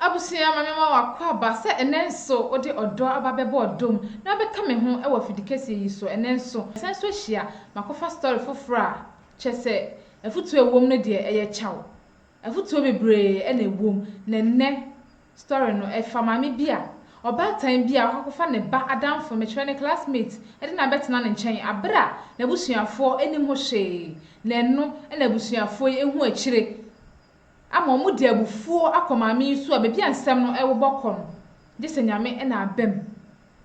Abusua ma mema w'akwaaba sɛ ɛnnɛ nso wode ɔdɔ aba abɛbɔ ɔdɔ mu na wabɛka me ho wɔ afidikɛseɛ yi so. Ɛnnɛ nso yɛsan nso ahyia makɔfa story foforɔ a kyerɛ sɛ afutuo a ɛwɔ mu no deɛ ɛyɛ kyaw. Afutuo bebree na ɛwɔ mu na ɛnnɛ story no ɛfa maame bi a ɔbaatan bi a wakɔ akɔfa ne ba adamfo mekyerɛ ne classmate de no abɛtena ne nkyɛn aberɛ a n'abusuafoɔ nnim ho hwee na ɛno na abusuafoɔ yi hu akyire ama wɔde abufuo akɔ maame yi so a baabi a nsɛm no rebobɔ kɔ no, gye sɛ Nyame na aba mu.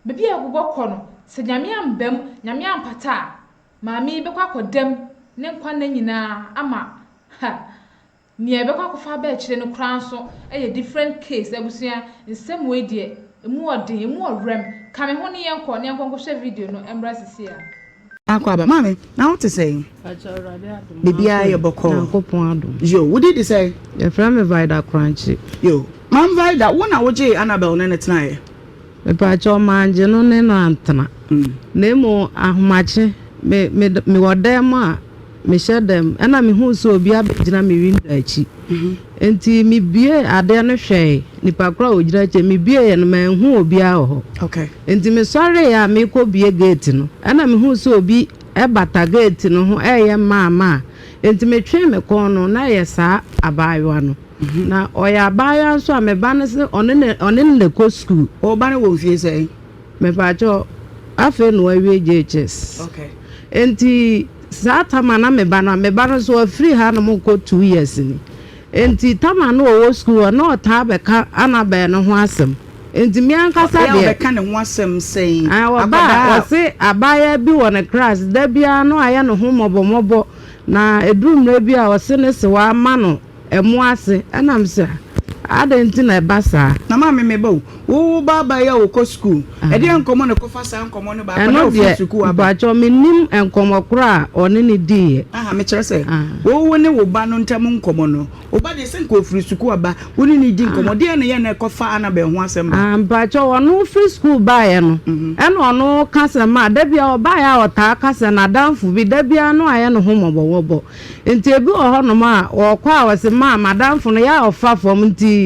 Baabi a ɛrebobɔ kɔ no, sɛ Nyame amba mu, Nyame ampata a, maame yi bɛkɔ akɔda mu ne nkwa nna nyinaa ama ha, nea ɛbɛkɔ akɔfa aba akyire no koraa nso yɛ different case. Abusua, nsɛm wei deɛ, ɛmu ɔden, ɛmu ɔwerɛm. Ka me ho ne yɛnkɔ na yɛnkɔ nkɔhwɛ video no mmra sisi a. Akɔ aba. Maame, na wo te sɛn? Biribiara yɛ bɔkɔɔ. Nyankopɔn adom. Yo, wo din de sɛn? Yɛfrɛ me Vida Korankye. Yo, Maam Vida, wo na wogyee Annabel ne no tenaeɛ? Mepaakyɛw, mangye no ne no antena. Na mmom ahomakye, me, me, mewɔ dan mu a, mehyɛ dam, ɛna mehuu sɛ obi abɛgyina me window akyi. Enti mibuee adeɛ no hwɛe, nipa korɔ a ɔgyina akyire, mibueeɛ no manhu obiara wɔ hɔ. Okay. Enti mesɔreeɛ a merekɔbue gate no, ɛna mehuu sɛ obi bata gate no ho reyɛ maa maa. Enti metwee me kɔn no, na ɛyɛ saa abaayewa no. Na ɔyɛ abaayewa nso a me ba no se ɔne no ɔne no na ɛkɔ sukuu. Wo ba no wɔ mfie sɛn? Mepakyɛw, afei na wawie JHS. Okay. Enti saa tam a na me ba no, me ba no nso wafiri hanom rekɔ 2 years ni. Enti tam a na ɔwɔ sukuu hɔ, na ɔtaa bɛka Annabel no ho asɛm. Enti me ankasa Ɔyɛ a deɛ. ɔbɛka ne ho asɛm sɛn? Ɔba a, Akwadaa a. ɔse abaayewa bi wɔ ne class, da biara na wayɛ ne ho mmɔbɔmmɔbɔ, na ɛduru mmerɛ bi a ɔse ne sewa ama no ɛmo ase, ɛna mese adɛn nti na ɛba saa? Na maame meba o, wo wo ba abaayewa a ɔkɔ sukuu, ɛdeɛn nkɔmmɔ na ɛkɔfa saa nkɔmmɔ no ba? Akwadaa Ɛno a ɔfiri deɛ, sukuu aba. mpakyɛw mennim nkɔmmɔ korɔ a ɔne no diiɛ. Aha, mekyerɛ sɛ, wo wo ne wo ba no ntam nkɔmmɔ no, wo ba deɛ sɛ nka ɔfiri sukuu aba, wo ne no di nkɔmmɔ, deɛn na ɛyɛ na ɛkɔfa Annabel ho asɛm ba? Ah, mpakyɛw, ɔno firi sukuu baeɛ no, ɛna ɔno ka sɛ ma, da biara ɔbaeɛ a ɔtaa ka sɛ n'adamfo bi, da biara no ayɛ ne ho mmɔbɔmmɔbɔ. Nti ebi wɔ hɔnom a, ɔkɔ a ɔse ma, m'adamfo no, yɛ a ɔfa fam nti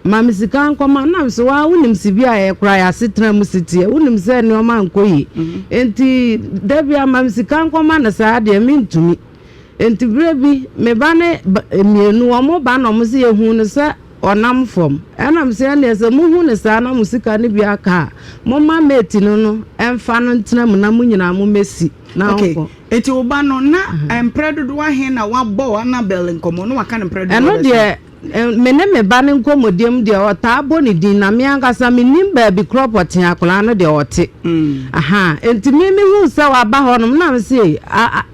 ma me sika nkɔma. Na mese waa wonim sibia a yɛkora yɛ asetena mu si teɛ, wonim sɛ nneɛma nkɔ yie. Nti da biara ma me sika nkɔma no saa deɛ mentumi. Nti berɛ bi, me ba ne mmienu, wɔn ba na wɔn se yɛhuu no sɛ ɔnam fam. Ɛna mese ɛnneɛ sɛ mohu no saa na mo sika no bi aka a, momma mate no ɛmfa no ntena mu na mo nyinaa mommɛsi na Okay, ɔnkɔ. nti wo ba no na mprɛ dodoɔ ahe na wabɔ Annabel nkɔmmɔ na waka no mprɛ dodoɔ Ɛno bɛsɛn? deɛ, me ne me ba no nkɔmmɔdie mu deɛ ɔtaa bɔ ne din na me ankasa mennim baabi korɔ pɔtee akwadaa no deɛ ɔte. Aha, nti me mehuu sɛ waba hɔnom na mese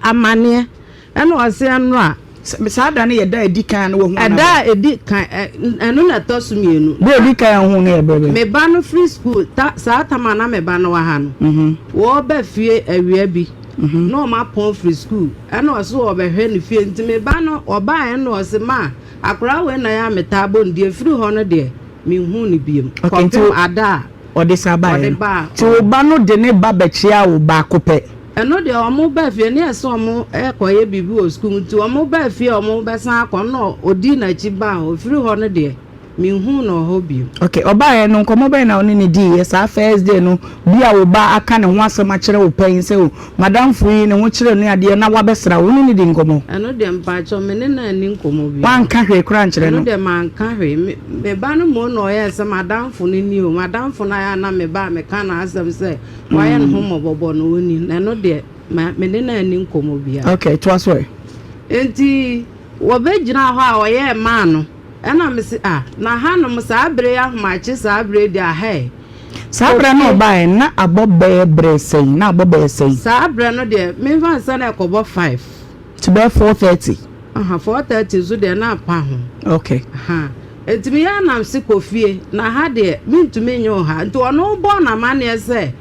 amanneɛ ɛna ɔse ɛno a. Saa da no yɛ da a ɛdi kan a na wahu Ɛda Annabel? a ɛdi kan, ɛno na ɛtɔ so mmienu. Da a ɛdi kan a wohu no yɛ berɛ bɛn? Me ba no firi sukuu, ta, saa tam a na me ba no wɔ ha no, wɔreba fie awia bi, na wɔn apɔn firi sukuu, ɛna ɔse wɔrebɛhwɛ ne fie, nti me ba no, ɔbaeɛ na ɔse, ma, akwadaa wei na ɛyɛ a metaa bɔ no deɛ, ɛfiri hɔ no deɛ, menhuu no biom, Okay, nti kɔpem ada a ɔde saa baeɛ ɔde no. baa Nti wo ba no de ne ba bɛkyeaa wo baako pɛ? Ɛno deɛ wɔn baa fie ne ɛsɛ wɔn rekɔyɛ biribi wɔ sukuu mu nti wɔn baa fie a wɔn bɛsan akɔ no na ɔdii n'akyi baa hɔ. Ɛfiri hɔ no deɛ menhuu no wɔ hɔ bio. Okay, ɔbaeɛ no nkɔmmɔ bɛn na wo ne no diiɛ saa first day no? Bi a wo ba aka ne ho asɛm akyerɛ wo pɛn sɛ o madamfo yi ne ho kyere no ne adeɛ na wabɛsra wo, wo ne no dii nkɔmmɔ? Ɛno deɛ mpakyɛw me ne no anni nkɔmmɔ biara. Woanka hwee koraa ankyerɛ Ɛno no? deɛ manka hwee. Me me ba no mmom na ɔyɛɛ sɛ m'adamfo no ni o, m'adamfo no ayɛ a na me ba a meka n'asɛm sɛ wayɛ ne ho mmɔbɔbɔ no ɔnni, na ɛno deɛ ma me ne no anni nkɔmmɔ biara. Okay, toa so ɛ. Enti wɔbɛgyinaa hɔ a ɔyɛɛ maa no, ɛna mese ah, na hanom saa berɛ yi ahomakye saa berɛ yi deɛ aha ɛ. Saa berɛ no Ofie. ɔbaeɛ no na abɔ bɛyɛ berɛ sɛn? Na abɔ bɛyɛ sɛn? Saa berɛ no deɛ memfa no sɛ na ɛkɔbɔ 5. Nti bɛyɛ 4:30. Aha, 4:30 nso deɛ na apa ho. Okay. Aha, enti meyɛ a na mese kɔ fie, na ha deɛ mentumi nyɛ wo ha. Nti ɔno bɔɔ no amanneɛ sɛ,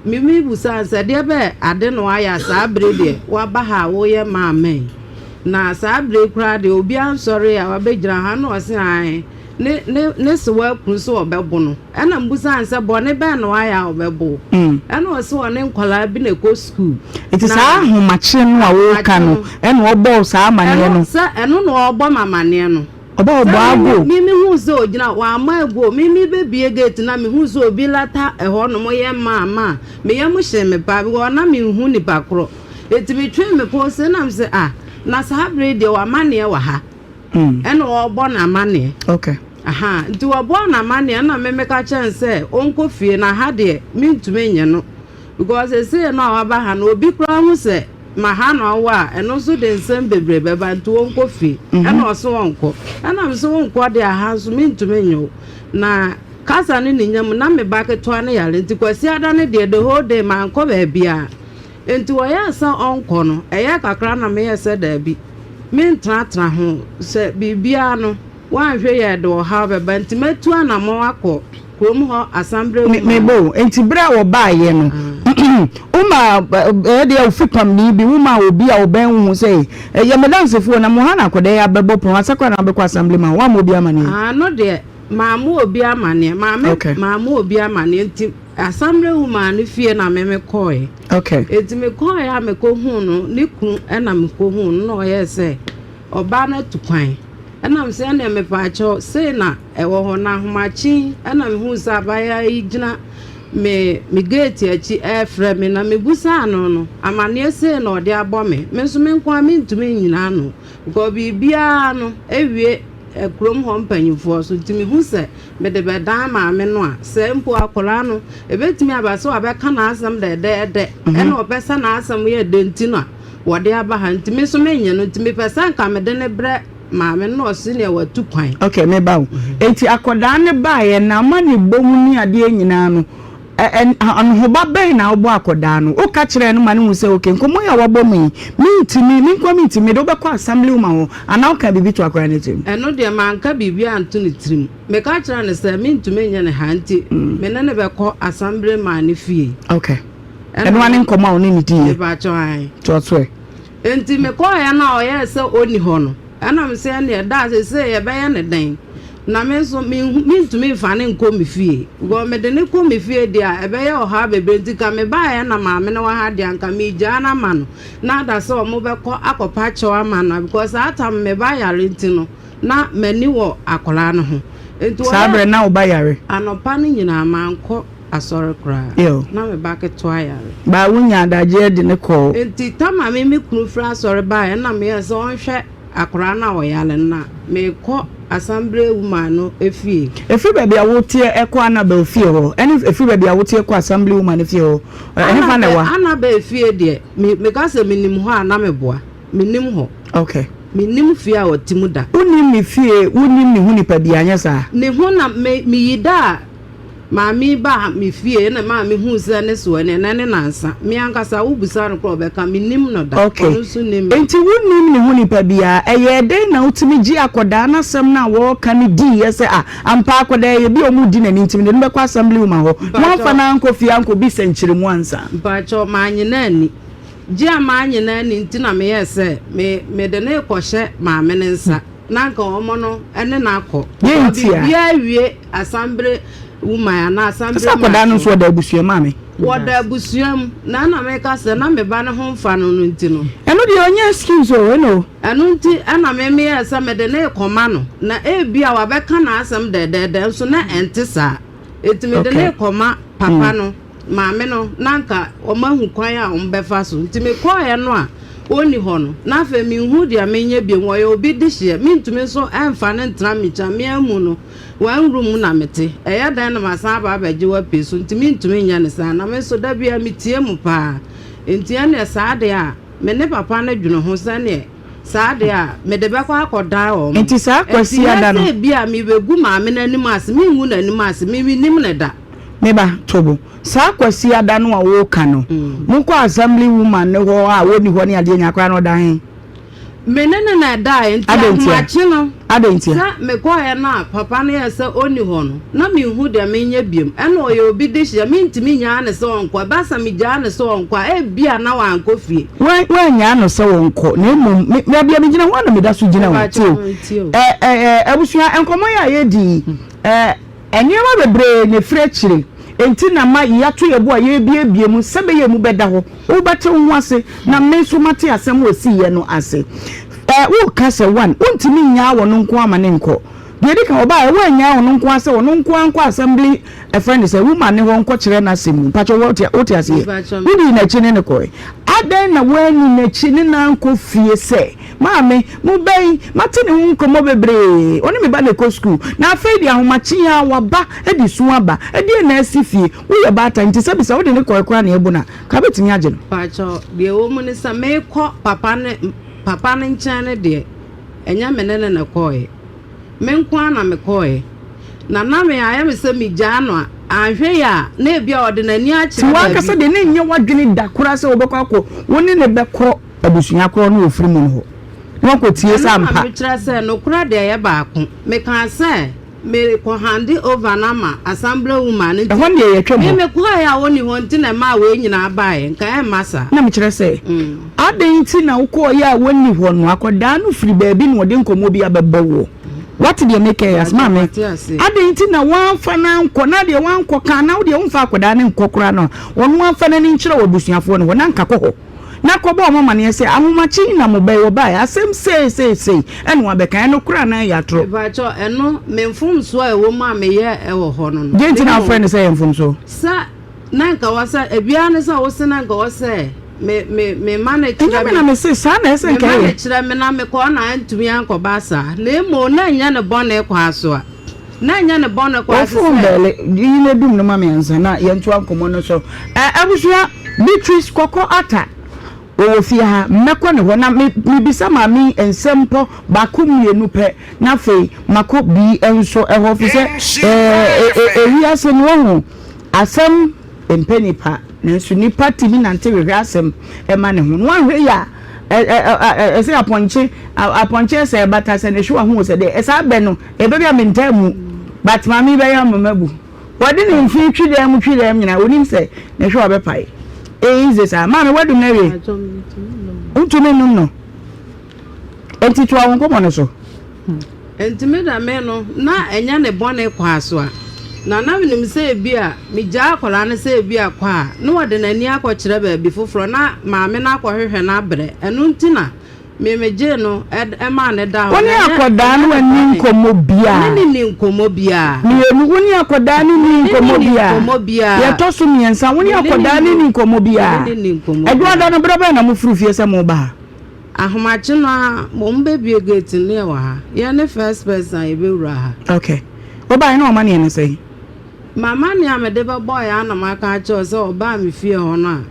me mebusaa no sɛ deɛ bɛɛ ade na wayɛ a saa bere deɛ waba ha a woyɛ maame yi? Na saa bere yi koraa deɛ obiara nsɔree a wabɛgyina ha na ɔse ae, ne ne ne sewa kunu sɛ ɔbɛbo no. Ɛna mebusaa no sɛ bɔne bɛn na wayɛ a ɔbɛbo wo? Ɛna ɔse ɔne nkwadaa bi na ɛkɔ sukuu. Nti Na saa ahomakye no a woreka ahomakye no no, ɛna ɔbɔɔ saa amanneɛ ɛno no? sɛ ɛno na ɔrebɔ me amanneɛ no. Ɔba ɔbɔ ago. Me me hu sɛ ogyina wamma ago. Me me bɛbie gate na me hu sɛ obi lata ɛhɔ nom yɛ maa maa. Me yam hyee me paa because na me nhu nipa korɔ. Eti me twee me kɔn sei na me sɛ ah na saa bere yi deɛ w'amaneɛ wɔ ha. Ɛna ɔrebɔ no amaneɛ. Okay. Aha nti wɔbɔɔ no amaneɛ ɛna me meka kyerɛ no sɛ ɔnkɔ fie na ha deɛ mentumi nye no because seesei no a waba ha no obi koraa hu sɛ ma ha na ɔwɔ a ɛno nso de nsɛm bebree bɛba nti ɔnkɔ fie ɛna ɔse ɔnkɔ ɛna me se wonkɔ deɛ ha nso mentumi nye wo na kasa no ne nya mu na me ba ketewa no yare nti Kwasiada no deɛ the whole day mankɔ baabiara nti wɔyɛɛ sɛ ɔnkɔ no ɛyɛɛ kakra na meyɛɛ sɛ daabi mentenatena ho sɛ biribiara no Woanhwɛ yie a ɛde ɔhaw bɛba nti mɛtu anamɔn akɔ kurom hɔ asambrɛ mu. Me bo, nti berɛ a wɔbaeɛ no, womaa ɛyɛ deɛ ofipamni bi, womaa obi a ɔbɛn wo ho sɛ, yɛ me dansefoɔ na mo ha na akwadaa yi abɛbɔ pono, ansa koraa na wobɛkɔ assembly man, woammɔ obi amaneɛ? Ano deɛ, mammɔ obi amaneɛ, maame, Okay. mammɔ obi amaneɛ nti asambrɛ woman no fie na me mekɔeɛ. Okay. Nti mekɔeɛ a mekɔhuu no, ne kunu na mekɔhuu no na ɔyɛɛ sɛ Ɔbaa no atu kwan. Ɛna me sɛ ɛneɛ mepaakyɛw sei na ɛwɔ hɔ na ahomakye yi ɛna mehuu sɛ abaayewa yi gyina me me gate akyi ɛrefrɛ me na mebusaa no no amaneɛ sei na ɔde abɔ me me nso me nko ara mentumi nnyina ano because biribiara no ɛwie kurom hɔ mpanyinfoɔ so nti mehu sɛ mede bɛdan maame no a sɛ mpo akwadaa no ɛbɛtumi aba sɛ wabɛka n'asɛm dɛdɛɛdɛ ɛna ɔpɛ sɛ n'asɛm yɛ dɛ nti no a wɔde aba ha nti me nso menyɛ no nti mepɛ sɛ nka mede no brɛ maame no na ɔse nea watu kwan. Ok me ba o enti akɔdaa no baeɛ na ama ne bɔ mu ne adeɛ nyinaa no ɛ anohoba bɛn na wobɔ akɔdaa no woka kyerɛɛ no ma no hu sɛ ok nkɔmmɔ yi a wabɔ mu yi mentumi me nkoa mentumi mede wobɛkɔ assembly woman hɔ anaa wokaa biribi to akɔdaa no tirim? Ɛno deɛ manka biribi anto ne tirim meka kyerɛɛ no sɛ mentumi nyɛ no ha nti me ne no bɛkɔ assembly man no fie. Ok. Ɛno ara ne nkɔmmɔ a ɔne no diiɛ. Mepakyɛw, ae. Toa so ɛ. Enti mekɔeɛ no a ɔyɛɛ sɛ ɔnni hɔ no, ɛna mese ɛnneɛ daa seesei yɛbɛyɛ no dɛn? Na me nso menhu, mentumi mfa no nkɔ me fie. Because mede no kɔ me fie deɛ a, ɛbɛyɛ ɔhaw bebree. Nti nka mebaeɛ na maame no wɔ ha deɛ a, nka megyaa no ama no. Na ada sɛ wɔbɛkɔ akɔpa kyɛw ama no because saa tam me ba yare nti no, na m'ani wɔ akwadaa no ho. Nti Saa ɔyɛɛ berɛ na wo ba yare? Anɔpa no nyinaa mankɔ. asɔre koraa. Ew. Na me ba ketewa yare. Baa wo nyaa adagyeɛ de no kɔɔ. Nti Tama me me kunu firi asɔre baeɛ na meyɛɛ sɛ ɔnhwɛ akwadaa no a ɔyare no na merekɔ Assemble Woman no fie. Ɛfiri baabi a woteɛ kɔ Annabel fie hɔ ɛne ɛfiri baabi a woteɛ kɔ Assembly Woman no fie hɔ, ɛhefa na ɛwa? Annabel fie deɛ, me meka sɛ menim hɔ a na meboa. Mennim hɔ. Okay. Mennim fie a ɔte mu da. Wonnim ne fie, wonnim ne ho nipa biara, anyɛ saa? Ne ho na me meyi da a Maame yi baa me fie na maa me huu sɛ ne soɛ no ɛnɛ ne nansa. Me ankasa wo bisa no koraa ɔbɛka me nim no da. Okay. Ɔno nso nim me. Nti wo nim ne ho nipa biara? Ɛyɛɛ dɛn na wo tumi gyee akɔdaa no asɛm no a wɔɔka no diiɛ sɛ ah ampa akɔdaa yi ebi a ɔmo redi n'ani nti mede no bɛkɔ assembly woman hɔ na wamfa no ankɔ fie ankɔ bisa nkyerɛmu ansa? Mpakyɛw, mannye no anni. Gye a mannye no anni nti na meyɛɛ sɛ me mede no rekɔhyɛ maame no nsa. Na anka wɔn no ne no akɔ. Deɛ nti a. Biribiara awie asambere woman anaa asambere man. Sɛ akwadaa no nso ɔda abusua maame. Wɔda abusua mu na na meka sɛ na me ba no ho mfa no no nti no. Ɛno deɛ ɔnyɛ excuse o ɛno. Ɛno nti ɛna me meyɛɛ sɛ mede no rekɔma no na ebia wabɛka n'asɛm dɛdɛɛdɛ nso na ɛnte saa. Enti mede no rekɔma papa no, maame no, na anka wɔahu kwan a wɔbɛfa so. Nti mekɔeɛ no a ɔnni hɔ no, na afei menhu deɛ menyɛ bio. Ɔyɛ obi dehyeɛ, mentumi nso mfa no ntena me nkyɛn. Me ara mu no, one room mu na mete. Ɛyɛ dɛn na masan aba abɛgye wo apue so? Nti mentumi nyɛ no saa. Na me nso, da biara metie mo paa. Enti ɛnneɛ saa deɛ a, me ne papa no dwene ho sɛdeɛ Saa deɛ a, mede bɛkɔ akɔdan wɔn. Enti saa Enti Kwasiada nyɛ no. sɛ ebia merebɛgu maame no anim ase, merengu n'anim ase, me mennim no da. Me ba, to bo. Saa Kwasiada no a woreka no, mokɔɔ Assembly Woman no hɔ a wɔnni hɔ ne adeɛ nyinaa koraa no, ɔda he? Me ne no na ɛdaeɛ, nti Adɛn ntia? ahomakye no, Adɛn ntia? sɛ mekɔeɛ no a papa no yɛɛ sɛ ɔnni hɔ no, na menhu deɛ menyɛ biom. Ɛna ɔyɛ obi dehyeɛ, mentumi nnyaa no sɛ ɔnkɔ. Ɛba sɛ megyaa no sɛ ɔnkɔ a, ebia na wankɔ fie. Woannyaa no sɛ ɔnkɔ, na mmom, me, baabi a megyina hɔ ara na meda so gyina o. Tie o. Ɛ, ɛ, ɛ, abusua, nkɔmmɔ yi a yɛredi yi, ɛ, nneɛma bebree na ɛfiri akyire. Enti na ma yɛato yɛn bo a yɛrebuebue mu sɛ ɛbɛyɛ emu bɛda hɔ. Wobɛte wo ho ase, na me nso mate asɛm a ɛsiiɛ no ase. Ɛ, woreka sɛ, one, wontumi nnyaa wɔn nko ara ma no nkɔ. Deɛ ɛdi kan, ɔbaeɛ, woannyaa ɔno nko ara sɛ ɔno nko ara nkɔ assembly, ɛfrɛ no sɛ, woman no hɔ nkɔkyerɛ n'asɛm mu. Mpakyɛ wote, wote aseɛ? Mpakyɛ Wodii n'akyi ne no kɔe. Adɛn na woanni n'akyi ne no ankɔ fie sɛ, Maame, mo ba yi, mate ne ho nkɔmmɔ bebree, ɔne me ba na ɛkɔ sukuu, na afei deɛ ahomakye yi ara waba de su aba, ɛdeɛn na asi fie? Woyɛ baatan nti sɛbisa wode no kɔe koraa na yɛbu no a, nka wobɛtumi agye no. Mpakyɛ, deɛ ɛwɔ mu ne sɛ, merekɔ papa ne, papa no nkyɛn no deɛ, ɛnyɛ me ne no na ɛkɔeɛ. Me nko ara na mekɔeɛ. Na na me ayɛ me sɛ megyaa no a, anhwɛ yie a, na ebia ɔde n'ani Nti akyerɛ w'ankasa baabi. deɛ na ɛnyɛ w'adwene da koraa sɛ wobɛkɔ akɔ, wo ne no bɛkɔ abusua korɔ no a ɔfiri mu no hɔ na woakɔtie sɛ Ɛno na ampa. mekyerɛ sɛ nokorɛ deɛ ɛyɛ baako. Mekaa sɛ merekɔ hande over no ama Assembly woman no nti, Ɛhɔ no deɛ yɛtwam me hɔ. mekɔeɛ a ɔnni hɔ nti na ɛmaa wei nyinaa baeɛ, nka ɛmma saa. Na mekyerɛ sɛ, adɛn nti na wokɔeɛ a wɔnni hɔ no, akwadaa no firi baabi na ɔde nkɔmmɔ bi abɛbɔ woɔ? Woate deɛ meka yi ase? Mpakyɛ Maame, mate aseɛ. adɛn nti na woamfa no ankɔ, na deɛ woankɔ ka anaa wodeɛ womfa akwadaa no nkɔ koraa no a, ɔno amfa n'ani nkyerɛ w'abusuafoɔ no hɔ na anka kɔ hɔ na kɔbɔ wɔn amaneɛ sɛ, ahomakye yi na mo ba yi ɔbaeɛ, asɛm sei sei sei ɛna wabɛka, ɛyɛ nokorɛ anaa ɛyɛ atorɔ? Mpakyɛ ɛno me mfomsoɔ a ɛwɔ mu a meyɛ wɔ hɔ no no, Deɛ nti na na wofrɛ mmom no sɛ ɛyɛ mfomsoɔ? sɛ na nka wɔ sɛ ebiara ne sɛ wose na nka wɔ sɛ me me me ma no Ɛnyɛ kyerɛ me na me mese, saa na ɛsɛ me nka ma no ɛyɛ. kyerɛ me na mekɔɔ na antumi ankɔba saa na mmom na ɛnyɛ ne bɔne kwaa so a na ɛnyɛ ne bɔne kwaa so Wo phone sɛ. bɛɛle, yi na dum no ma me ansa na yɛntoa nkɔmmɔ no so. Ɛ, abusua, Beatrice Kɔkɔ Atta, ɔwɔ fie ha, mɛkɔ ne hɔ na me, mebisa maame yi nsɛmpɔ baako mmienu pɛ, na afei makɔ Bii nso hɔ, firi sɛ, ɛ, ɛ, ɛ, ewiase no, woahu, asɛm mpɛ nipa, nanso nipa tumi nante hwehwɛ asɛm ma ne ho, na woanhwɛ yie a, ɛ, ɛ, ɛ, ɛsɛ apɔnkye, apɔnkye ɛsɛ ɛbata sɛ ne hwewa ho sɛ deɛ, ɛsaa bɛ no, ɛbɛ bi a mentaa mu, but maame yi bɛyɛ ama mabu. Wɔde ne mfe twi dan mu twi dan mu nyinaa, onim sɛ ne hwewa bɛpae. Easy saa. Maame, woadum no awie? Wontumi nnom no. Enti toa wo nkɔmmɔ no so. Enti me da me no, na ɛnyɛ ne bɔne kwaa so a, na na menim sɛ ebia megyaa akwadaa no sɛ ebia kɔ a, na ɔde n'ani akɔkyerɛ baabi foforɔ na maame no akɔhwehwɛ no abrɛ. Ɛno nti na me megyee no maa no daa Wo hɔ. ne Na ɛnyɛ akwadaa ɛnyɛ no ne anni bɔne. nkɔmmɔ Me biara. ne no nni nkɔmmɔ biara. Mmienu, wo ne akwadaa no nni Me ne no nkɔmmɔ nni biara. nkɔmmɔ biara. Deɛ ɛtɔ so mmiɛnsa, wo ne Me ne no akwadaa no nni nni nkɔmmɔ me ne biara. no nni nkɔmmɔ Ɛdwoada biara. no, berɛ bɛn na mofiri fie sɛ moreba ha? Ahomakye no ara, wɔn bɛbue gate no yɛwɔ ha. Yɛn ne first person a yɛbɛwura ha. Okay. Wobaeɛ na w'amanneɛ ne sɛn? M'amanneɛ a mede bɛbɔeɛ ara na maka akyerɛ wo sɛ ɔbaa me fie hɔ no a,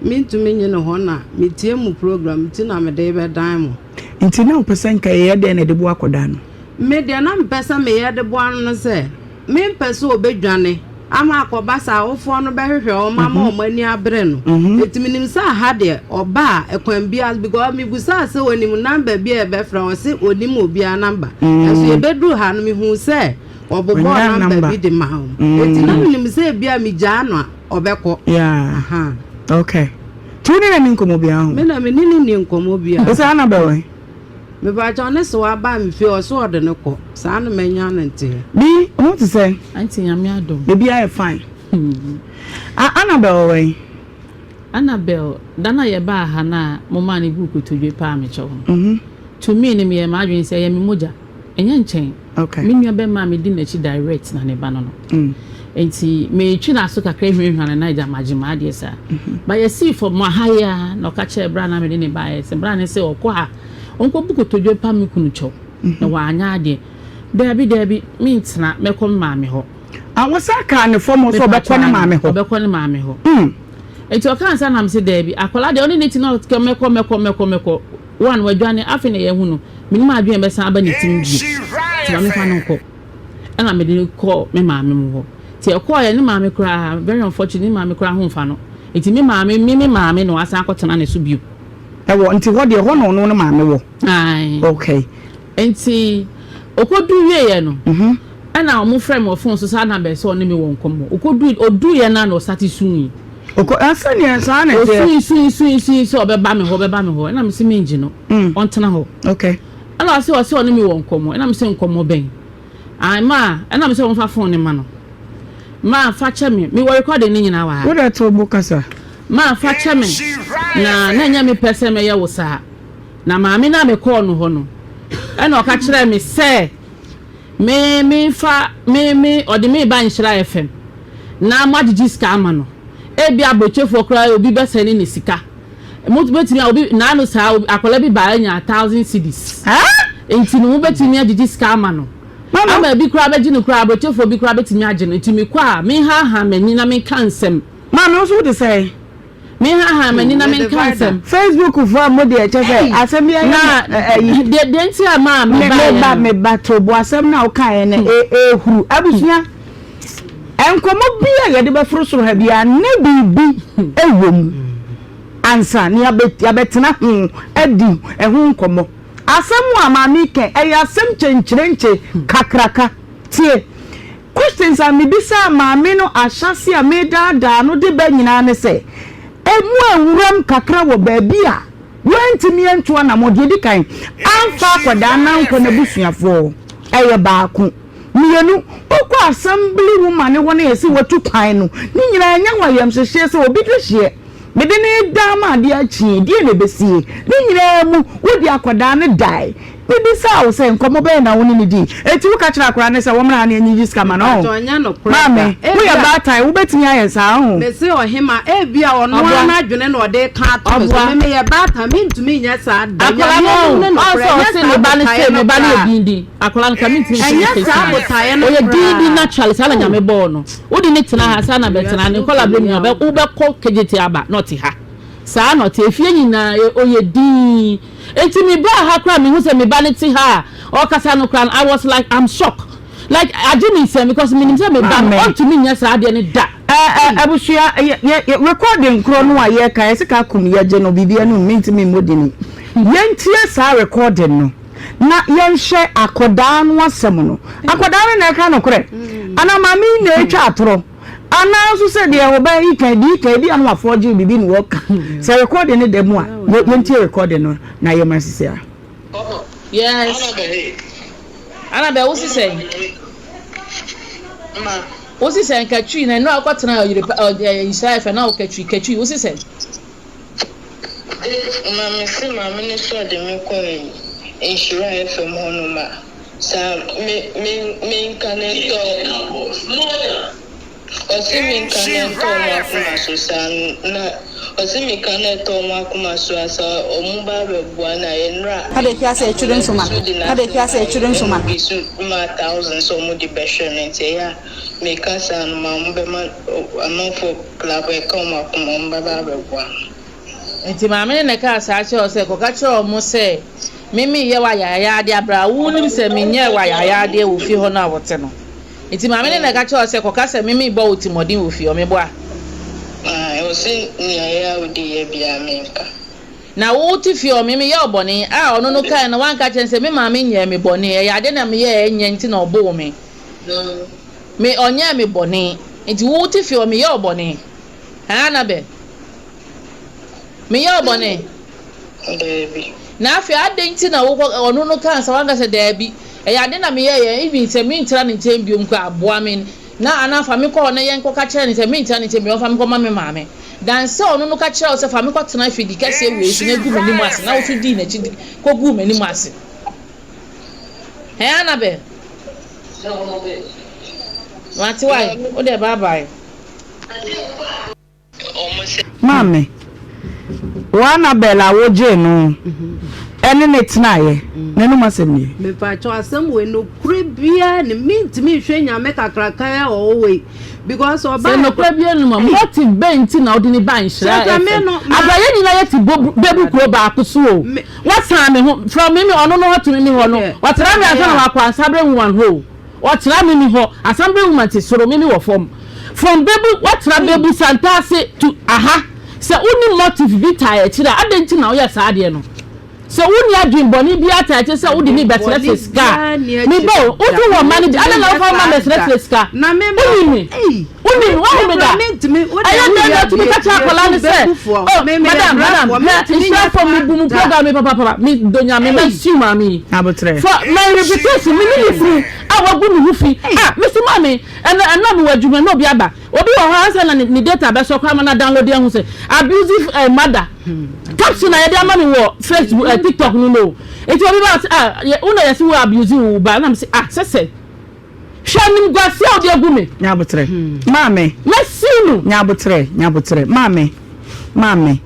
mentumi nye no hɔ na metie mo program nti na mede rebɛdan mo. Nti na wopɛ sɛ nka yɛyɛ dɛn na ɛde boa akwadaa no? Me deɛ na mepɛ sɛ meyɛ de boa no ne sɛ, mempɛ sɛ ɔbɛdwane ama akɔba sɛ awofoɔ no bɛhwehwɛ wɔn ama wɔn ani abere no. Enti menim sɛ aha deɛ ɔba a, ɛkwan biara so, because mebusaa sɛ ɔnim number bi a yɛbɛfrɛ, ɔse ɔnim obiara number. Nanso yɛbɛduru ha no, mehuu sɛ ɔbobɔɔ number bi de maa wɔn. Enti na menim sɛ ebia megyaa no a, ɔbɛkɔ. Yeah. Aha. Okay. Nti wo ne no nni nkɔmmɔ biara ho? Me na me ne no nni nkɔmmɔ biara. Wo sɛ Annabel ɛ? Mepakyɛw ne se waba me fie ɔse ɔde no kɔ saa na manya no nteɛ. Bi, wo ho te sɛn? Aunty Nyame adom. Biribiara yɛ fine. Ah Annabel wɔ wɛn? Annabel, da no a yɛbaa ha no a momaa no guu kotodwe paa me kyɛw no, to me no meyɛɛ m'adwene sɛ ɛyɛ me mogya, ɛnyɛ nkyɛn. Me nua bɛma a medi n'akyi direct na ne ba no no. Nti metwe n'aso kakra hwirahwira no na agya magye m'adeɛ saa. But yɛsii fam ha yi ara na ɔka kyerɛɛ bra no a mede no baeɛ sɛ bra no sɛ ɔkɔ ha ɔnkɔbu kotodwe mpa me kunu kyɛw na wanyɛ adeɛ. Daabi daabi mentena mɛkɔ me maame hɔ. Ah wɔsan kaa ne fam sɛ ɔbɛkɔ ne maame hɔ. Ɔbɛkɔ ne maame hɔ. Nti ɔkaa saa na mese daabi akwadaa deɛ ɔne ne ti na ɔka mɛkɔ mɛkɔ mɛkɔ mɛkɔ one wadwane afei na yɛahu no menim adwene a ɛbɛsan aba ne tirim bio nti ma memfa no nkɔ. Ɛna mede no kɔɔ me maame mu hɔ. Nti ɛkɔɔeɛ ne maame koraa very unfortunate ne maame koraa ho mfa no. Nti me maame me me maame na wasan akɔtena ne so bio. Ɛwɔ nti hɔ deɛ hɔ na ɔno ne maame wɔ? Ae. Okay. Nti ɔkɔdu wieɛ no ɛna wɔn frɛ me wɔ phone so sɛ Annabel sɛ ɔne me wɔ nkɔmmɔ. Ɔkɔdu ɔduiɛ no a na ɔsate sui. Ɔkɔ sɛdeɛ saa na ɛteɛ. Ɔsui sui sui sui sɛ ɔbɛba me hɔ ɔbɛba me hɔ ɛna mese mengye no ɔntena hɔ. Okay. Ɛna ɔse ɔse ɔne me wɔ nkɔmmɔ ɛna mese nkɔmmɔ bɛn? Ae maa ɛna mese ɔmfa phone no ma no. Maa fa kyɛ me mewɔ recording no nyinaa wɔ ha. Wo deɛ to bo kasa. Maa fa kyɛ me na na ɛnyɛ me pɛ sɛ mɛyɛ wo saa. Na maame no a mekɔɔ no hɔ no, ɛna ɔka kyerɛɛ me sɛ me memfa me me ɔde me reba Nhyira FM na moagyegye sika ama no. Ebia aburokyefoɔ koraa obi bɛsɛne ne sika. Mobɛtumi a obi naano saa obi akwadaa bi baa anya thousand cedis. Nti no mobɛtumi agyegye sika ama no. Ama ebi koraa bɛgye no koraa aburokyefoɔ bi koraa bɛtumi agye no. Nti mekɔ a menhaahaa m'ani na menka nsɛm. Maame wo nso wote sɛn? Me haha m'ani na menka nsɛm. Facebook foɔ a mo deɛ kyɛ sɛ asɛm bi ayɛ na ɛyi. Deɛ deɛ nti a maa me ba yɛ no. Me ba to bo asɛm na ɔka yɛ no ehuru abusua. Nkɔmɔ bi a yɛde bɛforo soro ha bi a ne biribi ɛwɔ mu ansa ne yabɛtena ho adi ɛho nkɔmɔ. Asɛm a maame kɛ ɛyɛ asɛm kyenkyerenkye kakraka tie. Questions a mebisaa maame no ahyɛase a meredaadaa no de ba nyinaa ne sɛ, Emu awuram kakra wɔ baabi a wantumi antu anammɔn, deɛ ɛdi kan, amfa akwadaa no ankɔ n'abusuafoɔ hɔ, ɛyɛ baako. Mmienu, wokɔ assembly woman hɔ na yɛse watu kwan no, ne nyinaa ɛnyɛ ho ayamhyehyeɛ sɛ obi dehyeɛ. Mede no reda ama adeɛ akye, deɛn na ɛbɛsie? Ne nyinaa mu, wode akwadaa no dae. Mebisaa wo sɛ, nkɔmmɔ bɛn na wo ne no dii? Enti woka kyerɛɛ akwadaa no sɛ wɔmmra ha na yɛnyiyi sika ma no, ɔho? Mpakyɛ ɔnyɛ nokorɛ da. Maame, woyɛ Ebia. baatan, wobɛtumi ayɛ saa, ɔho? Mese ɔhema, ebia ɔno ara Ɔboa. n'adwene na ɔde reka ato me so. Ɔboa. Me meyɛ baatan, mentumi nyɛ saa da. Akwadaa Nyame no anim ne ɔn nokorɛ, sɛ ɛnyɛ ɔse saa ne ba no botaeɛ se no me ba no yɛ koraa. dindin. Akwadaa no ka mentumi nhyɛ Ɛnyɛ ne saa face mask. botaeɛ no Ɔyɛ dindin koraa. naturally saa na Oh. Nyame bɔɔ no. Wode no tena ha saa na bɛtena Wiase ne mu nkwadaa berɛ tumi nyinaa a ɔbɛ wobɛkɔ KJT aba na ɔte ha. Saa na ɔte efie nyinaa ɔyɛ dinn. Enti me baa ha koraa mehu sɛ me ba no te ha a ɔkasa no koraa no I was like I'm shock like agye me nsam because menim sɛ me ba no Maame. ɔntumi nyɛ saa adeɛ no da. Ɛ ɛ abusua yɛ yɛ yɛ recording korɔ no a yɛka yɛse ka kum yɛgye no biribi anum mentumi mmɔ dini yɛntie saa recording no na yɛnhwɛ akɔdaa no asɛm no akɔdaa no na ɛka nokorɛ anaa maame yi na ɛtwa atorɔ anaa nso sɛ deɛ ɔbaa yi kan deɛ kan ebi ano afɔgye biribi na wɔka sɛ recording no da mu a yɛntie recording no na yɛmmra sisi a. Yes. Annabel, wo sisɛn? Wo sisɛn katwi na nnura wokɔtena ɔyere pa ɔ nhyira fɛ na wo katwi katwi wo sisɛn? Ma me se maame no sɛ ɔde me kɔ nhyira FM hɔ nom a saa me me me nka ne ntɔ ɔse me nka ne ntɔ ɔmo akoma so saa na ɔse me ka ne tɔ ɔmo akoma so a saa ɔmo ba abɛboa na nnura so de n'asɛm baeɛ ɛna obi so maa thousand sɛ ɔmo de bɛhwɛ no nti ɛyɛ a meka saa no ma ɔmo bɛma amanfoɔ club ɛka ɔmo akoma ɔmo bɛba abɛboa no. Enti maame no na ɛkaa saa kyerɛɛ wo sɛ, 'Kɔka kyerɛ wɔn sɛ me mereyɛ wo ayayaadeɛ berɛ a wonim sɛ menyɛɛ wo ayayaadeɛ wɔ fie hɔ no a wote no. Enti maame no na ɛka kyerɛɛ wo sɛ, 'Kɔka sɛ me merebɔ wo timmɔden wɔ fie hɔ. Meboa? Aane, ɔse nea ɛyɛ a wode yɛ biara menka. Na wote fie hɔ, me meyɛ wo bɔne a ɔno no kaeɛ no, woanka akyerɛ no sɛ me maame nyɛɛ me bɔne, ɛyɛ adeɛ na meyɛɛ ɛnyɛ nti na ɔboo me. Me, ɔnyɛɛ me bɔne. Enti wote fie hɔ, meyɛ wo bɔne. Haa, Annabel? Menyɛ wo bɔne? Daabi. Na afei adɛn nti na wokɔ ɔno no kaa sɛ wanka sɛ daabi ɛyɛ ade na meyɛeɛ even sɛ mentra ne nkyɛn biom koraa aboa me na anaa fa me kɔ hɔ na yɛnkɔka kyerɛ no sɛ mentra ne nkyɛn biom ɔmfa me kɔma me maame than sɛ ɔno no ka kyerɛ wo sɛ fa me kɔtena afidi kɛseɛ wei so na gu m'anim ase na wo so dii n'akyi kɔguu m'anim ase. Hɛn Annabel? Mate wae, wo deɛ bye bye. Maame, wo Annabel a wogyee no ne no tenaeɛ, n'anom asɛm nie. Mepakyɛw asɛm wei nokorɛ biaa nim mentumi nhwɛ nyame kakraka yi a ɔwɔ hɔ yi because ɔbaa Sɛ nokorɛ biaa nim a motive bɛn nti na wode no baa Nhyira FM? Abra yɛn nyinaa yɛte Bebu kuro baako so o, wasan me ho from me me ɔno no hɔ to me me hɔ no, ɔtra me ansa na wakɔ Ansaberɛ woman hɔ o. Ɔtra me me hɔ, Assembly woman te soro, me me wɔ fam. From Bebu, woatra Bebu Santase to aha. Sɛ wonni motive bi taa akyire a, adɛn nti na woyɛ saa adeɛ no? Sɛ wonni adwene bɔne biara taa akyire sɛ wode me bɛsrɛsrɛ sika a, me ba o, woso wɔ mma no bi, adɛn na wofa wo mma bɛsrɛsrɛ sika? Wonim me? Wonim me? Woahu me da? Ɛyɛ dɛn na wotumi ka kyerɛ akwadaa no sɛ, oh, madam, madam, hwɛ, nhyira fam, mebu mo program yi papapapa, medɔ Nyame, masiw maame yi. For my reputation, me ne me kunu a wagu ne ho fi, ah, mesi maame, ɛnɛ, ɛnna mewɔ adwuma na obi aba. Obi wɔ hɔ ansa na ne data bɛsɔ koraa ma no adownload ahu sɛ abusive eh, mother. Caption a yɛde ama me wɔ Facebook eh, TikTok no no. Nti obi ba sɛ ah, yɛ, wo na yɛse wo abuse wo ba. Na me se ah, sɛ sɛ. Hwɛ animguase a wode agu me. Nyabotrɛ. Maame. Mɛsiw no. Nyabotrɛ, nyabotrɛ. Maame, maame.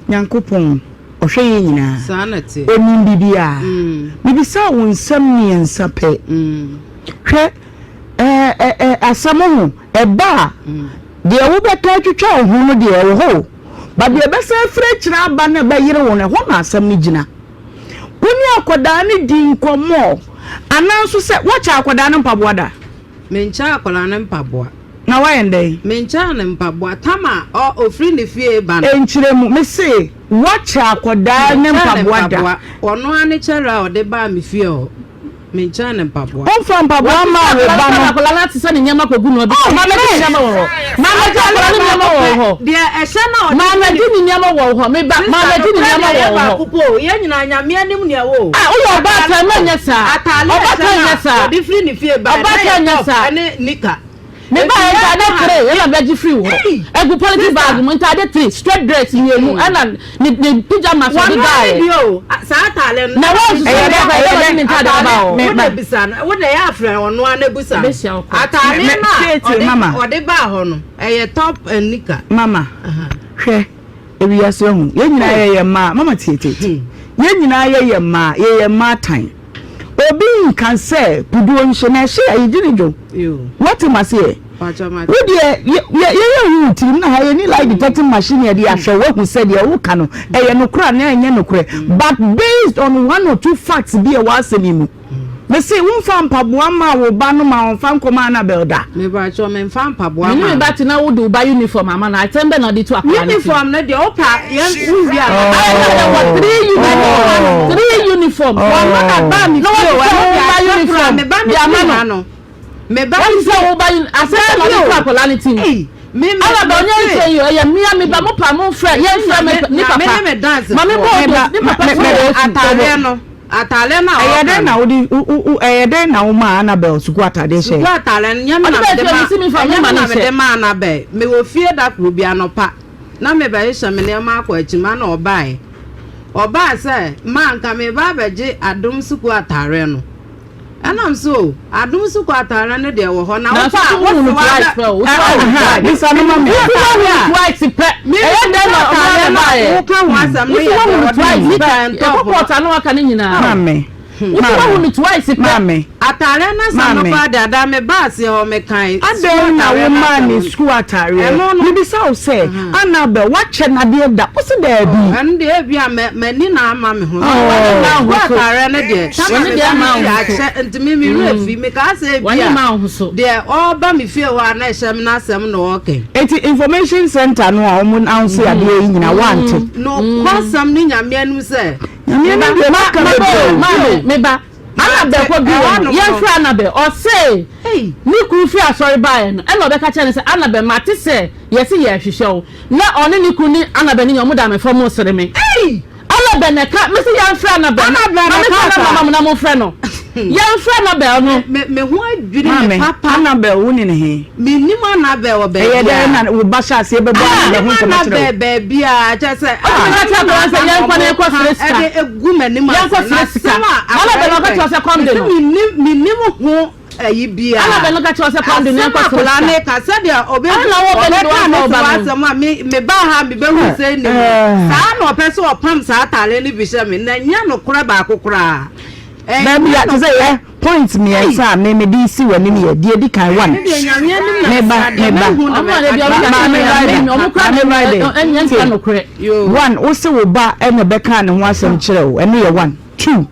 Nyankopɔn, ɔhwɛ yɛn nyinaa. Saa na ɛteɛ. Onim biribiara. Mebisaa wo nsɛm mmiɛnsa pɛ. Hwɛ, ɛɛ, ɛ, ɛ, asɛm ho, ɛba a, deɛ wobɛka atwitwa wo ho no deɛ, ɛwɔ hɔ o. But deɛ ɛbɛsan afiri akyire aba no a ɛbɛyere wo no, ɛhɔ na asɛm no gyina. Wo ne akwadaa no di nkɔmmɔ anaa nso sɛ woakyɛ akwadaa no mpaboa da? Menkyɛɛ akwadaa no mpaboa. Na woayɛ no dɛn? Menkyɛɛ no mpaboa. Tam a ɔ, ɔfiri ne fie reba no. Nkyerɛ mu. Mese woakyɛ akwadaa no Menkyɛɛ no mpaboa da? mpaboa. Ɔno ara ne kyɛrɛ a ɔde baa me fie hɔ. Menkyɛn no mpaboa. Womfa mpaboa mmaa wo ba no. Akwadaa no ate sɛ ne nneɛma kɔgu no. Oh, maame gye ne nneɛma wɔ hɔ. Maame gye akwadaa no nneɛma wɔ hɔ. Deɛ ɛhyɛ na ɔde. Maame gye ne nneɛma wɔ hɔ. Me ba, maame gye ne nneɛma wɔ hɔ. Baako po. Yɛn nyinaa Nyame anim nea ɛwɔ o. Ah, woyɛ ɔbaatan ma nyɛ saa. Ataale ɛhyɛ na ɔde firi ne fie ba. Ɔbaatan nyɛ saa. Ɛne nika. Me ba ntaade three ɛna bɛgye firi hɔ. Egu polythene bag mu ntaade three straight dress mmienu ɛna ne ne pyjamas ɔde baeɛ. Wɔn bi o saa ataale no. Na wɔn nso sɛ ɛbɛ ɛbɛ wɔde ne ntaade aba hɔ. Wo de bisa no wo de yɛ afrɛ ɔno ara na busa no. Ataale no a ɔde ɔde baa hɔ no ɛyɛ top and nika. Mama hwɛ ewiase ɔho yɛn nyinaa yɛyɛ mmaa mama tie tie tie yɛn nyinaa yɛyɛ mmaa yɛyɛ mmaa tan. Obi nka sɛ puduo nhye na ɛhye a yɛgye ne dwo. Woate maseɛ? Wo deɛ yɛyɛ hu wo tirim na ha yɛni lie detecting machine yɛde ahwɛ woahu sɛ deɛ woka no ɛyɛ nokorɛ anaa ɛnyɛ nokorɛ but based on one or two facts bi a ɛwɔ asɛm yi mu. Mese womfa mpaboa mmaa wo ba no ma ɔmfa nkɔma Annabel da. Mepakyɛw memfa mpaboa Me ne ma me no. ba te na wode wo ba uniform ama no a, atɛm bɛn na wode to akwadaa no tirim? Uniform no deɛ wopɛ a yɛn wowie a Ayɛ na mɛkyerɛ yɛwɔ wo. three uniform, three uniform. Wɔn na ba me Na fie o, wɔte sɛ ɛno wo deɛ ba akyɛ koraa uniform me ba no de ama firi no. ha no. Me ba Wɔte no sɛ fie. wo ba uni asɛm bɛn na Dabi wode to o. akwadaa no tirim? Ei, me me Annabel me nyɛ se. nkyɛn yi o, ɛyɛ mea me ba, mo pa mo mfrɛ, yɛmfrɛ me ne Nyame papa. ne me dansefoɔ. Ma me bɔ Me ba, ne papa me- so me- wɔ Yesu. Ataadeɛ no. Atadeɛ no a Ɛyɛ ɔka dɛn no. na wode wo wo wo ɛyɛ dɛn na womaa Annabel sukuu atadeɛ hyɛe? Sukuu atadeɛ no, nyɛ me Ɔde na bɛɛ mede fie ma mesi me fa ɛnyɛ me me ma na no mede hyɛ. maa Annabel. Mewɔ fie da koro bi anɔpa, na merebɛhyehyɛ me nneɛma akɔ akyima na ɔbaeɛ. Ɔbaa sɛ, Ma anka mereba abɛgye Adom sukuu atadeɛ no. Ɛna me so o, Adom sukuu atadeɛ no deɛ wɔ hɔ, na Nanso wopɛ a so wohu wose no twice woabɛ pɛ o, wo sɛ wohu no Aha, twice. bisa no ma me. Wo sɛ wohu no twice pɛ, ɛyɛ dɛn na ɔno ara na ɛbaeɛ? Woka ho asɛm no Wo sɛ yɛ wohu deɛ no ɔde twice nika pɛ, ntɔp ɛkɔ no. court a na waka ne nyinaa. Maame, Wo sɛ woahu maame, no twice pɛ. maame, Ataareɛ no asɛm no Maame. koraa deɛ ada me baa aseɛ hɔ mekae sukuu Adɛn na ataareɛ no womaa asɛm ne no. sukuu ataareɛ? Ɛno no. Mebisa wo sɛ, Annabel, woakyɛ no adeɛ da? Wose daabi. Ɛno deɛ ebia mɛ m'ani na ama me ho. Oh. Sukuu W'ani mma wo ho so. ataareɛ no deɛ tama W'ani me deɛ ba ama no wo deɛ ho so. akyɛ nti me me werɛ fi mekaa sɛ W'ani ebia mma wo ho so. deɛ ɔreba me fie hɔ a na ɛhyɛ me n'asɛm na ɔreka yi. Enti information center no a wɔn announce adeɛ yi nyinaa woante? Nokwasɛm ne Nyame anim sɛ. Nyame anim deɛ maka bebree o. Maame, me ba. Annabel kɔ duru hɔ no, yɛmfrɛ Annabel. Ɔse ne kunu firi asɔre baeɛ no, ɛna ɔbɛka kyerɛɛ no sɛ, Annabel, mate sɛ yɛse yɛrehwehwɛ wo. Na ɔne ne kunu ne Annabel no nyinaa, wɔda me fam resere me. Annabel na ɛka, mese yɛmfrɛ Annabel no. Annabel na Ma memfa ɛka number saa. ma mo na momfrɛ no. Yɛmfrɛ Annabel no. Me me ho adwiri me Maame, papa. Annabel wo ne ne he? Mennim Annabel wɔ Ɛyɛ dɛn baabiara. na wo ba hyɛ aseɛ bɛbɔ Annabel ho Mennim nkɔmmɔ kyerɛ wo? Annabel baabiara kyerɛ sɛ Ɔtumi ka kyerɛ akwadaa no sɛ yɛnkɔ na yɛnkɔ srɛ sika. ɛde egu m'anim ase. Yɛnkɔ srɛ sika. Na asɛm a Annabel na ɔka kyerɛ wo sɛ kɔm de no. Mese mennim mennim ho ayi biara. Annabel no ka kyerɛ wo sɛ kɔm de no Asɛm yɛnkɔ srɛ akwadaa sika. no ka sɛdeɛ ɔbɛ Ɛna wo bɛ ne de ɔbɛka wɔn ne ɔba so no. asɛm a me me baa ha mebɛhu sɛ nim no saa na ɔpɛ sɛ ɔpam saa ataare no bi hyɛ me na ɛnyɛ nokorɛ baako koraa. Baabi a te sɛ yɛ point mmiɛnsa a me mede si w'anim yɛ deɛ edi kan one meba meba maame rider maame rider tie one wose wo ba ɛna ɛbɛka ne ho asɛm kyerɛ wo ɛno yɛ one two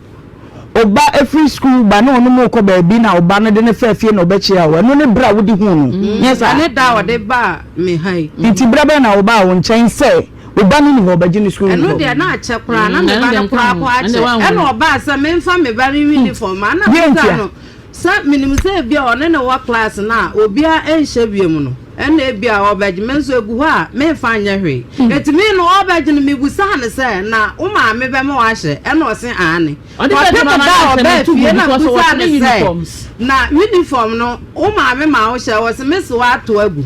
ɔba efiri school ba na ɔno mu kɔ baabi na ɔba no de ne fɛ fie na ɔbɛkyia wo ɛno ne bere a wode hu no nyɛ saa ɛne da a ɔde ba me ha yi nti bere bɛn na ɔbaa wo nkyɛn sɛ Wo ba no ni hɔ, ɔbɛgye ne sukuu Ɛno uniform. deɛ na akyɛ koraa, na Mm, me ɛno ba deɛ no nka koraa ho. kɔ Ɛno deɛ akyɛ. woanhu Ɛna no. ɔbaa sɛ memfa me ba no uniform ma. Ɛna Deɛ mebisaa ntia? no sɛ menim sɛ ebia ɔne no wɔ class no a obiara nhyɛ biom no, ɛna ebia ɔbɛgye. Me nso egu hɔ a memfa nyɛ hwee. Enti me no ɔrebɛgye no mebisaa no sɛ na wo maame bɛma woahyɛ? Ɛna ɔse aane. Ɔde bɛgye Kɔpem mama da no a ahyɛ no ɔbaa to gu fie na because ɔwɔ mebisaa no three sɛ uniforms. na uniform no wo maame ma wohyɛ? Ɔse mese woato agu.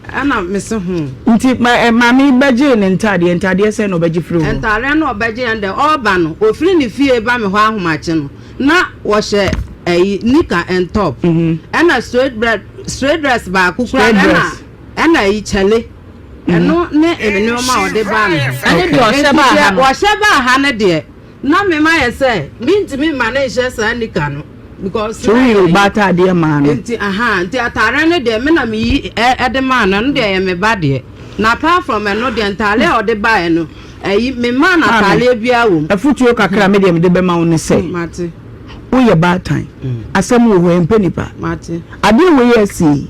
Ɛna mese ho. Nti ma ɛ maame yi bɛgyee ne ntaadeɛ, ntaadeɛ sɛn na ɔbɛgye firii wo hɔ? Ntaadeɛ no a ɔbɛgyeeɛ no deɛ, ɔreba no, ɔfiri ne fie ba me hɔ ahomakye no, na wɔhyɛ ɛyi nika and top, ɛna straight bread, straight dress baako kura, Straight ɛna dress. ɛna ɛyi kyale. Ɛno ne nneɛma a ɔde baa me hɔ. Ɛne deɛ ɔhyɛ Nti baa ha deɛ no. ɔhyɛ baa ha no deɛ, Na me ma yɛ sɛ mentumi mma no nhyɛ saa nika no because So woyi wo ba ataadeɛ maa no? Nti aha nti ataadeɛ no deɛ me na meyi ɛde maa no, ɛno deɛ ɛyɛ me ba deɛ. Na apart from ɛno deɛ ntaadeɛ a ɔde baeɛ no ɛyi me maa no ataadeɛ biara wɔ mu. Afutuo kakra a me deɛ mede bɛma wo ne sɛ, Mate. Woyɛ baatan, asɛm wɔ hɔ ɛmpɛ nipa. Mate. Adeɛ wei a asi yi,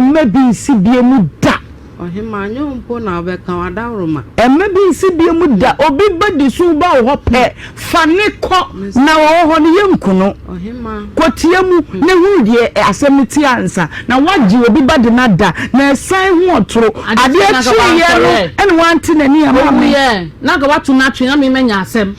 mma bi nsi bie mu da. Ɔhemaa, nyɛ wo mpo na wobɛka, w'adaworoma. Mma bi nsi bio mu da. Obi ba di so ba wo hɔ pɛ, fa no kɔ, na ɔwɔ hɔ no, yɛnku no. Kɔtia mu na hunu deɛ asɛm no teɛ ansa na woagye obi ba de no ada, na ɛsan ho ɔtoro. Adeɛ kyeeɛ no na wante n'ani amma me. Ɔwuiɛ na anka woato no atwene na me manya asɛm.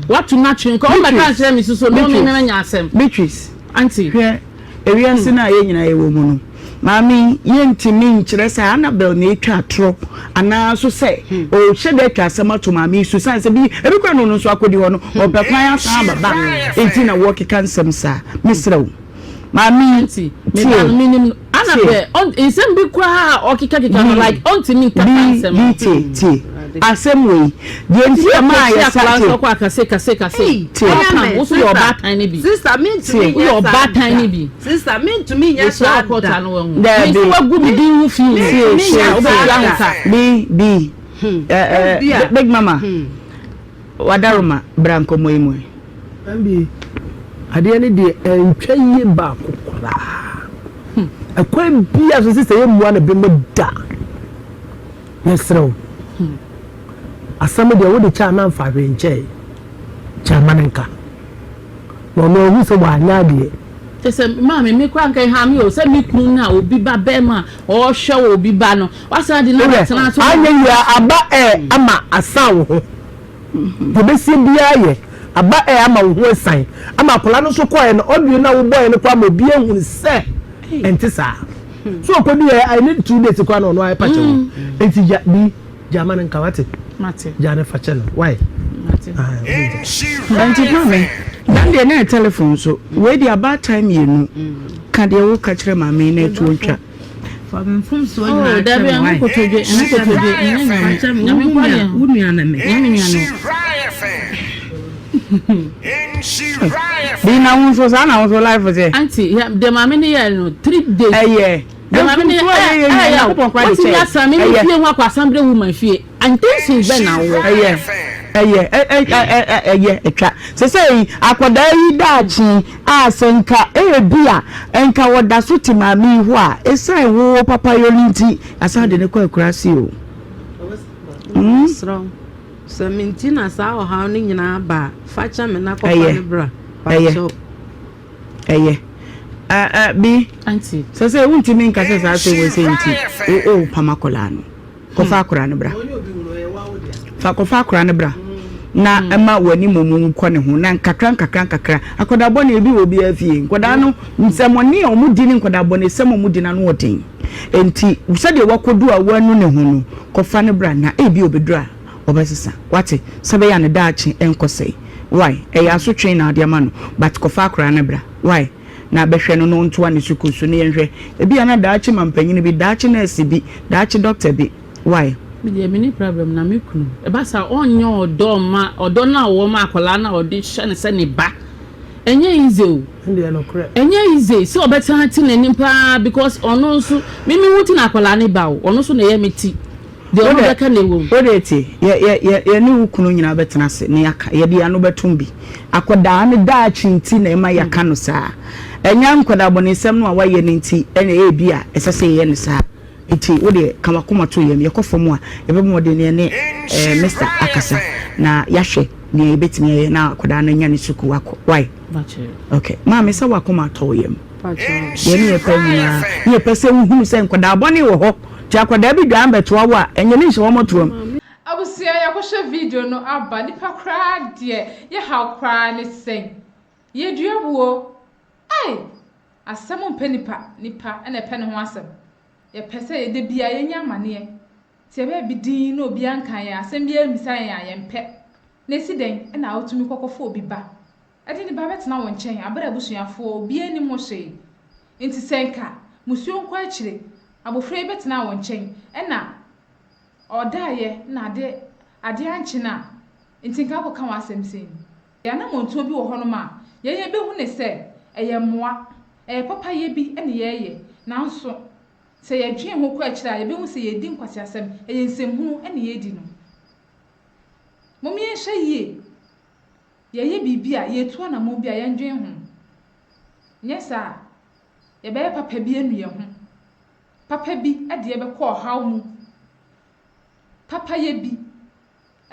Woato no atwene, nka wommɛka nkyerɛ me suso na me manya asɛm. Beatrice, Auntie. Hwɛ, ewiase no a yɛn nyinaa yɛwɔ mu no, maame yi, yɛntumi nkyerɛ sɛ Annabel na etwa atoro anaa nso sɛ ɔrehyɛ da atwa asɛm ato maame yi so esiane sɛ bi ebi koraa na ɔno nso akɔdi hɔ no, ɔpɛ kwan asan aba ba nti na wɔrekeka nsɛm saa. Mesrɛ wo, maame yi, Auntie, me tie ba o, no, menim no. tie. Annabel, ɔn, nsɛm bi koraa a ɔkekakeka no, Bi, like, ɔntumi nkasa bi, nsɛm bi, no. tie, tie. Asɛm wei, deɛ nti a ɛmaa Woyɛ yɛsa, akwadaa tie. nso kɔ akase kase kase. Ei, Tie. ɛyɛ Ɔka, me, wo nso yɛ sister, ɔbaatan no bi. sister, mentumi Tie. Woyɛ nyɛ saa ɔbaatan da. no bi. Sister, mentumi nyɛ Yɛhyia saa wɔ kɔɔto da. ano wahu. Daabi. Me nso wagu me din ho fi. Tie, Mentumi tie, nyɛ saa Wobɛtua da. ho ka. Bi, bi, eh, eh, Ebia. Big Mama, Wadaroma, bra nkɔmmɔ yi mu ɛ. MB, adeɛ no deɛ ɛntwa yie baako koraa. Ɛkwan biara so sista yɛmmua no bem da. Yɛsrɛ wo. Asɛm deɛ wode kyɛ a na mfa hwee nkyɛe. Kyɛ ma no nka. Na ɔno ahu sɛ wanyɛ adeɛ. Kyɛ sɛ maame me koraa nka ɛha me o sɛ me kunu no a obi ba bɛrima a ɔrehwɛ wɔ obi ba no wasan de no Wohwɛ, abɛtena so. anyɛ yie a aba ɛ ama asan wo ho. Deɛ ɛbɛsie biara yɛ. Aba ɛ ama wo ho asian. Ama akwadaa no nso kɔeɛ no, audio no a wobɔeɛ no koraa ama obiara ahunu sɛ ɛnte saa. So ɔkɔdi ɛ ɛne 2 days koraa na ɔno ara ɛpa kyɛ wo. Nti gya bi gya ma no nka wate. Mate. Gya no fa kyɛ no. Why? Mate. Ah, wode gya. Nti maame, dan deɛ na yɛ telephone so. Wei deɛ abaatan mmienu. Ka deɛ woka kyerɛ maame yi na ɛtoɔ ntwa. Fa me mfomsoɔ Oh, nyinaa kyɛ dabi, me, ɛho why? kotodwe, ɛho Fa kyɛ me. kotodwe, ɛnyɛ Fa nyame. kyɛ me. Nyame Wohu nko me a, deɛ. wo nua ne me. Nyame nua ne wo. Bi na wo nso saa na wo nso life sɛ. Auntie, ya, deɛ maame no yɛɛ no, 3 days. Ɛyɛ. Deɛ maame no yɛ, Mfomsoɔ a ɛ, yɛyɛ ɛ, nyinaa yɛ, Nyankopɔn koraa de wotumi kyɛ. asan me me Ɛyɛ. fie ho akɔ asamble woman fie. Intentions bɛn na wowɔ? Ɛyɛ. Ɛyɛ. Ɛ, ɛ, ɛ, ɛ, ɛ, ɛyɛ. Ɛtwa. Sesei akwadaa yi daakye a sɛ nka ebia nka ɔda so te maame yi hɔ a, esiane wo papayɔ no nti, asan de no kɔ akuraase o. Hmm? Mesrɛ wo, sɛ me nti na saa ɔhaw no nyinaa ba a, fa kyɛ me na kɔfa Ɛyɛ. no bra. Ɛyɛ. Pakyɛw. Ɛyɛ. Ɛ, ɛ, bi, Auntie. sɛ sɛ wontumi nka sɛ saa asɛm wei sɛ nti, wo, wo pam akwadaa no. Kɔfa akwadaa no bra. Fa kɔfa akwadaa no bra na ɛma w'ani mmom nkɔ ne ho na nkakra nkakra nkakra. Akwadaa bɔne ebi wɔ obiara fie. Nkwadaa no nsɛmɔne a wɔn di ne nkwadaa bɔne sɛm a wɔn di no ano ɔden. Nti sɛdeɛ wakɔdu a wanu ne ho no, kɔfa no bra na ebi obɛduru a ɔbɛsesa. Wate? Sɛ bɛyɛ a ne daakye nkɔsɛe. Why? Ɛyɛ asotwe na ade ama no but kɔfa akwadaa no bra. Why? na bɛhwɛ no na ɔntoa ne sukuu so na yɛnhwɛ. Ebia na daakye mampanyini bi, daakye nɛɛse bi, daakye dɔkta bi. Why? Me deɛ menni problem na me kunu ɛba saa ɔnyɛ ɔdɔ mma ɔdɔ no a ɔwɔ ma akwadaa no a ɔde hyɛ no sɛ ne ba ɛnyɛ easy o ɛnyɛ easy sɛ ɔbɛsan ate n'anim paa because ɔno nso me me ho ti na akwadaa no ba o ɔno nso na ɛyɛ me ti. Deɛ ɔno bɛka na ɛwɔ mu. Wo deɛ tie, yɛ, yɛ, yɛ, yɛne wo kunu nyinaa bɛtena ase na yɛaka, yɛde yɛn ano bɛtom bi. Akwadaa no daakye nti na ɛma yɛaka no saa. Ɛnyɛ nkwadaa bɔnesɛm no a wayɛ no nti na ebia ɛsɛ sɛ yɛyɛ no saa. Nti wo deɛ, ka w'akoma to yam. Yɛkɔ fam a, yɛbɛbɔ mmɔden na yɛne eh, Mister akasa na yɛahwɛ nea yɛbɛtumi ayɛ na akwadaa no anya ne sukuu akɔ. Wai? Okay. Maame, sɛ w'akoma atɔ wo yam. Deɛ ne yɛpɛ nyinaa, ne yɛpɛ sɛ wohunu sɛ nkwadaa bɔne wɔ hɔ. Nti akwadaa bi dwan bɛtoa wo a, ɛnyɛ ne nhyɛ wɔn atoam. Abusua yɛakɔhwɛ video no aba nipa koraa deɛ yɛ haw koraa ne sɛn yɛdua buo ei asɛm mpɛ nipa nipa na ɛpɛ ne ho asɛm. Yɛpɛ sɛ da biara yɛnya amaneɛ. Sɛ yɛbɛyɛ bi dinn na obiara nka yɛn asɛm biara mmisa yɛn a, yɛmpɛ. Na ɛsi dɛn na wotumi kɔkɔfa obi ba de ne ba bɛtena wo nkyɛn bere a abusuafoɔ, obiara nnim ho hwee? Enti sɛ nka musuo nkɔ akyire, abɔfra yi bɛtenaa wo nkyɛn na ɔdaeɛ na ade adeɛ ankye no a, enti nka wokɔka w'asɛm sɛn? Anammɔntuo bi wɔ hɔnom a, yɛn yɛbɛhu no sɛ ɛyɛ mmoa, ɛyɛ papayɛ bi na yɛreyɛ, nanso sɛ yɛdwen ho kɔ akyire a, yɛbɛhu sɛ yɛredi nkwaseasɛm, ɛyɛ nsɛmhunu na yɛredi no. Mom yɛnhwɛ yie, yɛreyɛ biribi a, yɛretu anammɔn bi a, yɛndwen ho. Nyɛ saa a, yɛbɛyɛ papa bi anu yɛn ho. Papa bi de yɛbɛkɔ ɔhaw mu. Papayɛ bi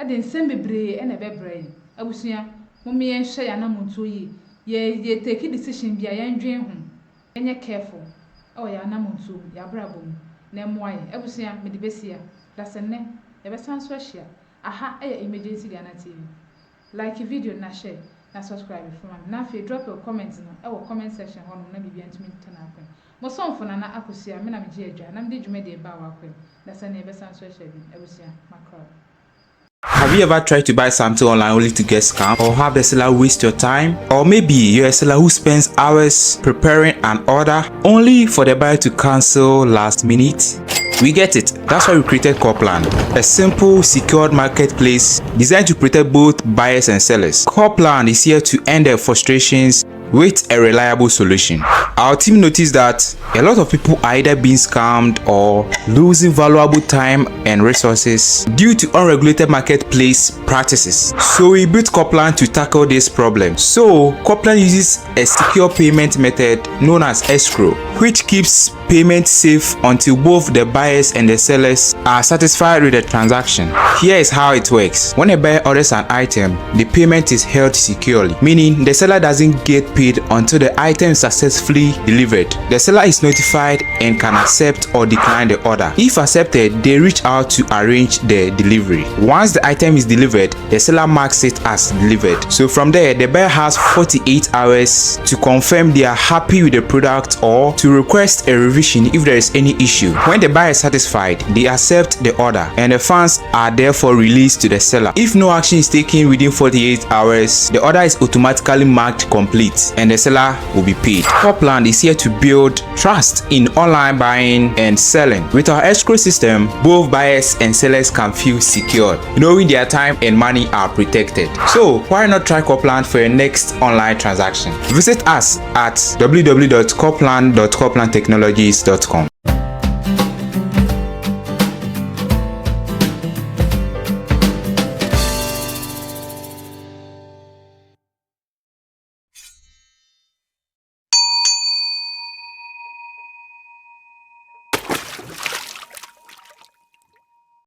de nsɛm bebree na ɛbɛbrɛ yɛn. Abusua, mom yɛnhwɛ yɛn anamontuo yie. Yɛ yɛ take decision bi a, yɛndwen ho. Yɛnyɛ careful wɔ yɛn anamontuo mu, yɛn abrabɔ mu, na ɛmmoa yɛn. Abusua, mede bɛsi ha. Dasɛ nnɛ, yɛbɛsan nso ahyia. Aha yɛ Emergency Ghana TV. Like video no na share na subscribe fo ma me. Na afei drop wo comment no wɔ comment section hɔ nom na biribiara ntumi ntɔ n'akwan. Mo somfo Nana Akosua, me na megye adwa na mede dwumadie ba w'akwan. Dasɛ nnɛ yɛbɛsan nso ahyia bio. Abusua, makra. Have you ever tried to buy something online only to get scammed or have the seller waste your time? Or maybe you're a seller who spends hours preparing an order only for the buyer to cancel last minute? We get it. That's why we created Coplan, a simple, secured marketplace designed to protect both buyers and sellers. Coplan is here to end their frustrations with a reliable solution. Our team noticed that a lot of people are either being scammed or losing valuable time and resources due to unregulated marketplace practices. So we built Coplan to tackle this problem. So Coplan uses a secure payment method known as escrow, which keeps payment safe until both the buyers and the sellers are satisfied with the transaction. Here is how it works. When a buyer orders an item, the payment is held securely, meaning the seller doesn't get paid until the item is successfully delivered. The seller is notified and can accept or decline the order. If accepted, they reach out to arrange the delivery. Once the item is delivered, the seller marks it as delivered. So from there, the buyer has 48 hours to confirm they are happy with the product or to request a revision if there is any issue. When the buyer is satisfied, they accept the order and the funds are therefore released to the seller. If no action is taken within 48 hours, the order is automatically marked complete and the seller will be paid. Copland is here to build trust in online buying and selling. With our escrow system, both buyers and sellers can feel secured, knowing their time and money are protected. So why not try Copland for your next online transaction? Visit us at www.copland.coplandtechnologies.com.